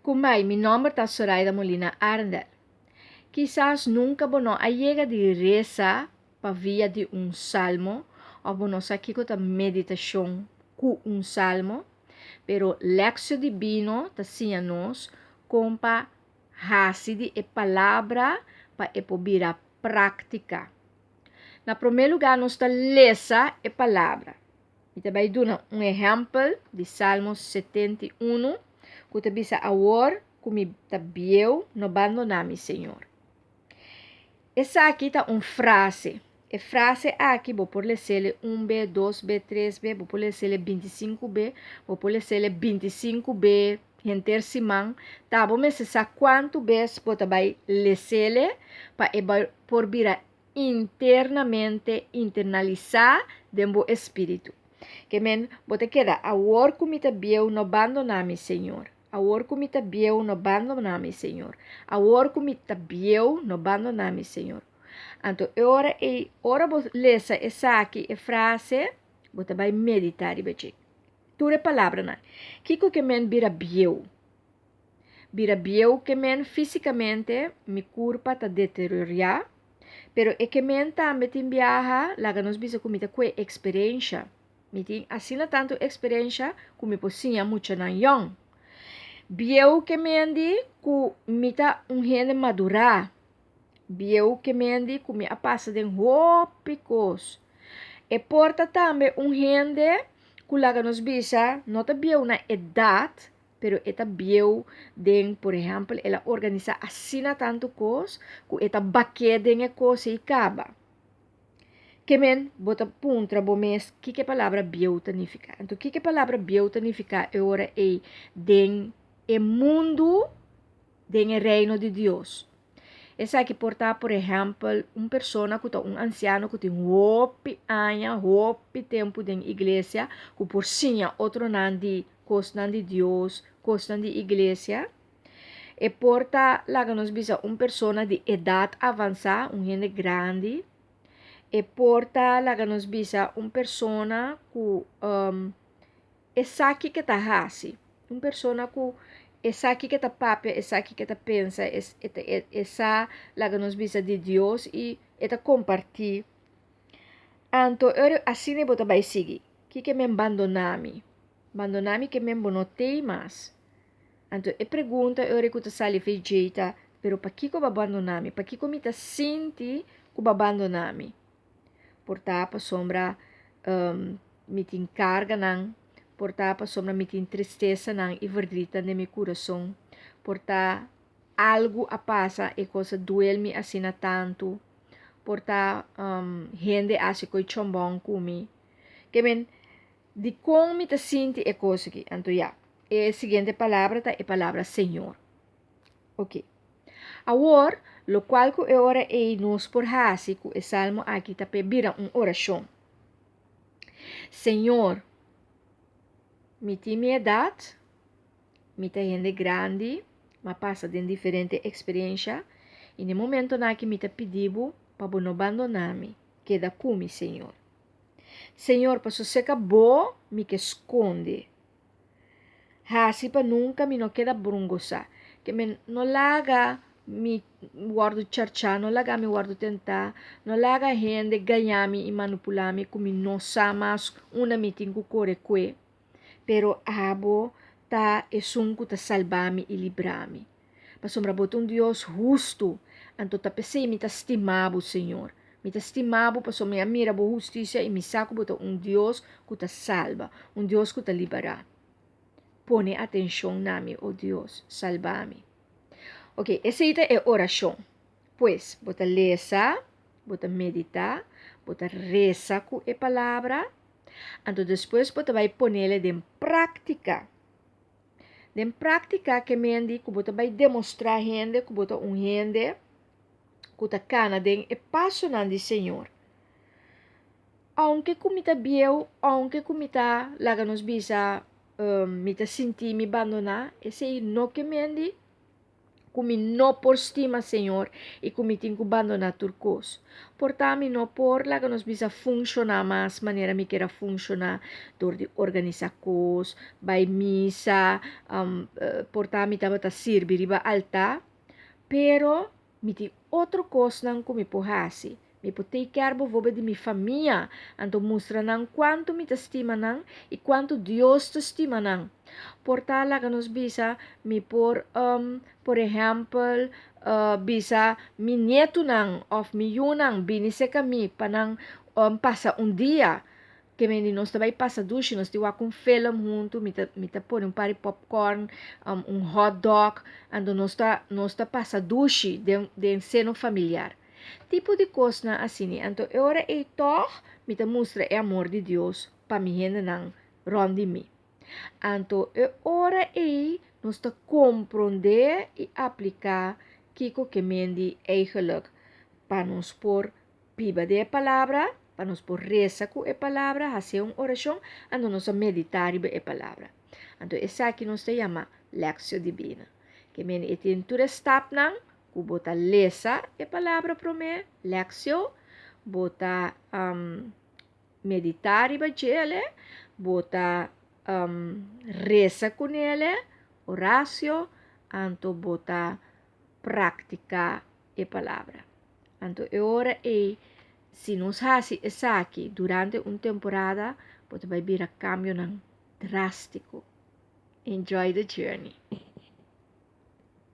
Kumbai, mi nòmber ta Soraida Molina Arendel. Kisas nunka bo no a yega di resa pa via di un salmo òf bo no sa kiko ta meditashon ku un salmo, pero Lectio Divino ta siña nos kon pa hasi di e palabra pa e por bira práktika. Na promé lugá nos ta lesa e palabra. Mi ta bai duna un ehèmpel di Salmo 71 ku ta bisa awor ku mi ta bieu no bandoná mi Señor. Esaki ta un frase. E frase aki bo por lesele un be, dos be, tres be, bo por lesele 25 be, bo por lesele 25 be henter siman. Ta bo mester sa kuantu bes bo ta bai lesele pa e por bira internamente internalisá den bo espíritu. Ke men, bo ta keda, Awor ku mi ta bieu, no bandoná mi, Señor. Awor ku mi ta bieu, no bandoná mi, Señor. Awor ku mi ta bieu, no bandoná mi, Señor. Anto e ora ei, ora bo lesa esaki, e frase, bo ta bai meditá riba dje. Tur e palabranan. Kiko ke men bira bieu? Bira bieu ke men físikamente mi kurpa ta deterioriá, pero e ke men tambe tin biaha laga nos bisa ku mi ta kue eksperensha. Mi tin asina tantu eksperensha ku mi por siña muchanan yòn. Bieu ke men di ku mi ta un hende madurá. Bieu ke men di ku mi a pasa den hopi kos. E por ta tambe un hende ku laga nos bisa no ta bieu na edat, Pero e ta bieu den, por ehèmpel, el a organisá asina tantu kos ku e ta bak'é den e kos ei kaba. Ke men, bo ta puntra bo mes kiko e palabra bieu ta nifiká. Anto kiko e palabra bieu ta nifiká e ora ei den e mundu, den e Reino di Dios? Esaki por ta, por ehèmpel, un persona ku ta un ansiano ku tin hopi aña, hopi tempu den iglesia, ku por siña otronan di kosnan di Dios, kosnan di iglesia. E por ta, laga nos bisa, un persona di edat avansá, un hende grandi. E por ta, laga nos bisa, un persona ku e sa kiko e ta hasi. Un persona ku e sa kiko e ta papia, e sa kiko e ta pensa, e sa laga nos bisa di Dios i e ta kompartí. Anto ora asina bo ta bai sigui, kiko men bandoná mi? Bandoná mi ke men bo no tei mas. Anto e pregunta ora ku ta sali for djei ta, pero pakiko bo a bandoná mi? Pakiko mi ta sinti ku bo a bandoná mi? Por ta pasobra mi tin karganan, por ta pasobra mi tin tristesanan i verdrietnan den mi kurason, por ta algu a pasa e kos a duel mi asina tantu, por ta hende a hasi koi chòmbòn ku mi. Ke men, dikon mi ta sinti e kos aki? Anto ya, e siguiente palabra ta e palabra Señor. Ok. Awor, lokual ku e ora ei nos por hasi ku e salmo aki ta p'e bira un orashon. Señor, mi tin mi edat, mi ta hende grandi, m'a pasa den diferente eksperensha, i na e momentonan aki mi ta pidi bo pa bo no bandoná mi, keda ku mi, Señor. Señor, paso seka bo mi ke skonde. Hasi pa nunka mi no keda brungosá. Ke mi no laga mi wòrdu charchá, no laga mi wòrdu tentá, no laga hende gañá mi i manipulá mi ku mi no sa mas unda mi tin ku kore kue. Pero abo ta esun ku ta salba mi i libra mi. Pasobra bo ta un Dios hustu, anto ta p'esei mi ta stima bo, Señor. Mi ta stima bo pasobra mi a mira bo hustisia i mi sa ku bo ta un Dios ku ta salba, un Dios ku ta liberá. Pone atenshon na mi, o Dios, salba mi. Oke, esei ta e orashon. Pues, bo ta lesa, bo ta meditá, bo ta resa ku e palabra, anto despues bo ta bai ponele den práktika. Den práktika ke men di ku bo ta bai demostrá hende ku bo ta un hende ku ta kana den e pasonan di Señor. Ounke ku mi ta bieu, ounke ku mi ta, laga nos bisa, mi ta sinti mi bandoná, esei no ke men di. Ku mi no por stima Señor i ku mi tin ku bandoná tur kos. Por ta mi no por, laga nos bisa, funshoná mas manera mi kier a funshoná dor di organisá kos, bai misa, por ta mi tabata sirbi riba altá, pero mi tin otro kosnan ku mi por hasi. Mi por take care bijvoorbeeld di mi famia, anto mustra nan kuantu mi ta stima nan i kuantu Dios ta stima nan. Por ta laga nos bisa mi por, por ehèmpel, bisa mi nietunan òf mi yunan bini serka mi pa nan pasa un dia. Ke mende nos ta bai pasa dushi, nos tin wak un film huntu, mi ta mi ta pone un par di popcorn, un hot dog, anto nos ta nos ta pasa dushi den den seno familiar. Tipo di kosnan asini. Anto e ora ei tòg mi ta mustra e amor di Dios pa mi hendenan rònt di mi. Anto e ora ei nos ta komprondé i apliká kiko ke mendi eigenlijk pa nos por biba den e palabra, pa nos por resa ku e palabra, hasié un orashon, anto nos a meditá riba e palabra. Anto esaki nos ta yama Lectio Divina. Ke mende e tin tur e stapnan ku bo ta lesa e palabra promé, Lectio, bo ta meditá riba djele, bo ta resa kunele, Oratio, anto bo ta praktiká e palabra. Anto e ora ei, si nos hasi esaki durante un temporada, bo ta bai bira kambionan drástiko. Enjoy the journey!